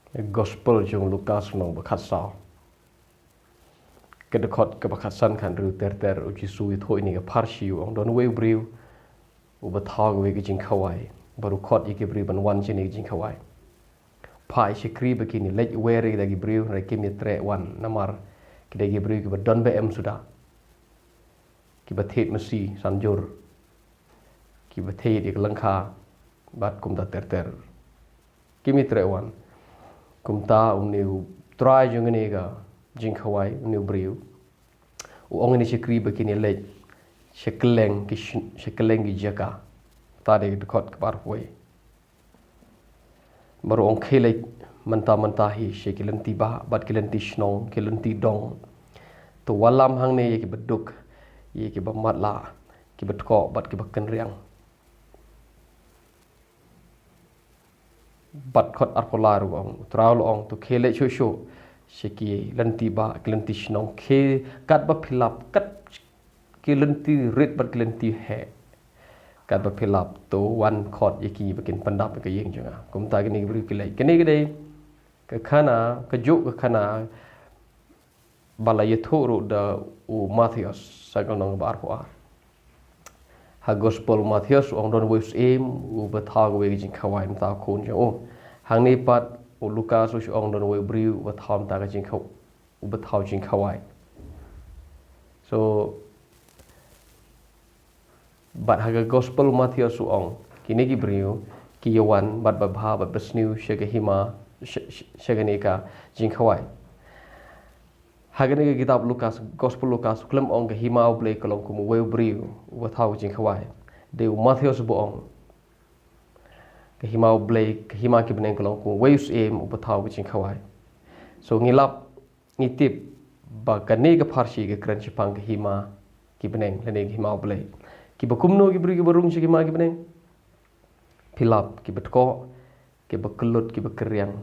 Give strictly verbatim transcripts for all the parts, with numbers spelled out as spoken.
Gospel jong u Lukas lynnong ba khatsaw, ka dkhot kaba khatsan khathynriew ter ter, u Jisu u ïathuh ïa kane ka pharshi, u ong, don uwei u briew uba thaw kawei ka jingkhawai, bad u khot ïa ki briew ban wan sha kane ka jingkhawai. Phah ïa ki shakri ba kin ïaleit wer ïa kita ki briew, hynrei kim ïatreh wan, namar ki dei ki briew kiba don ba em suda, kiba thied masi sanjur, kiba thied ïa ka lyngkha, bad kumta ter ter. Kim ïatreh wan. Kumta une u trai jong kane ka jingkhawai, une u briew, u ong ïa ki shakri ba kin ïaleit sha kylleng ki syn-, sha kylleng ki jaka. Kata dei ka dkhot kaba arphew wei. Bad u ong, khie leit mynta mynta hi sha ki lynti bah bad ki lynti shnong, ki lynti dong. To wallam hangne ïa kiba duk, ïa kiba matlah, kiba tkoh bad kiba kynriang. Bad dkhot arphew lai ruh u ong, u trai u la ong, to khie leit shuh shuh sha ki lynti bah, ki lynti shnong, khie katba phi lap, kat ki lynti rit bad ki lynti heh. Katba phi lap, to wan khot ïa ki ba kin pyndap ïa ka ïing jong nga. Kumta kine ki briew ki leit. Kane ka dei ka khana, kajuh ka khana ba la ïathuh ruh da u Mathaios, sa ka lynnong ba arphew ar. Ha gospel u Mathaios u ong, don uwei u syiem uba thaw kawei ka jingkhawai, mynta u khun jong u. Hangne pat u Lukas u shu ong, don uwei u briew uba thaw mynta ka jingkhaw-, uba thaw jingkhawai. So, bad ha ka gospel u Mathaios u ong, kine ki briew ki ïawan bad babha bad basniew sha ka hima, sha, sha, sha kane ka jingkhawai. Ha kane ka kitab Lukas, gospel Lukas u khlem ong ka hima u Blei ka long kum uwei u briew uba thaw ka jingkhawai. Dei u Mathaios uba ong, ka hima u Blei, ka hima ki bneng ka long kum uwei u syiem uba thaw ka jingkhawai. So ngi lap, ngi tip ba kane ka pharshi ka kren shaphang ka hima ki bneng, lane ka hima u Blei. Kiba kumno ki briew kiba rung sha ka hima ki bneng? Phi lap, kiba tkoh, kiba kyllut, kiba kynriang,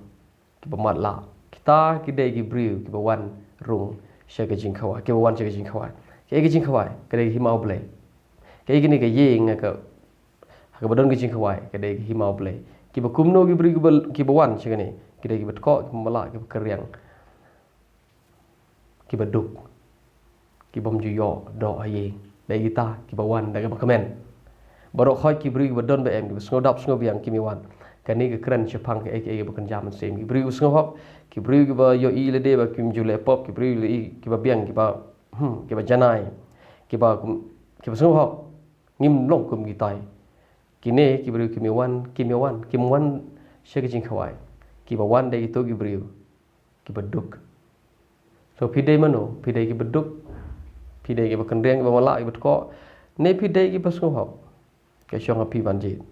kiba matlah. Kita ki dei ki briew kiba wan rung sha ka jingkhawai, kiba wan sha ka jingkhawai. Kaei ka jingkhawai? Ka dei ka hima u Blei. Kaei kane ka ïing ha ka, ha kaba don ka jingkhawai? Ka dei ka hima u Blei. Kiba kumno ki briew kiba, kiba wan sha kane? Ki dei kiba tkoh, kiba matlah, kiba kynriang, kiba duk, kibym ju ïoh doh ha ïing. Dei kita kiba wan da kaba kmen. Baroh khoit ki briew kiba don ba em, kiba sngewdap sngewbiang, kim ïawan. Kane ka kren shaphang kaei kaei kaba kynja mynsiem. Ki briew kiba sngewhok, ki briew kiba ïohi lade ba kim ju leh pop, ki briew kiba biang, kiba, hmm, kiba janai, kiba kum, kiba sngewhok. Ngim long kum kita. Kine ki briew kim ïawan, kim ïawan, kim wan sha ka jingkhawai. Kiba wan dei kito ki briew kiba duk. So phi dei mano? Phi dei kiba duk? Phi dei kiba kynriang, kiba matlah, kiba tkoh? Ne phi dei kiba sngewhok? Ka shong ha phi ban jied.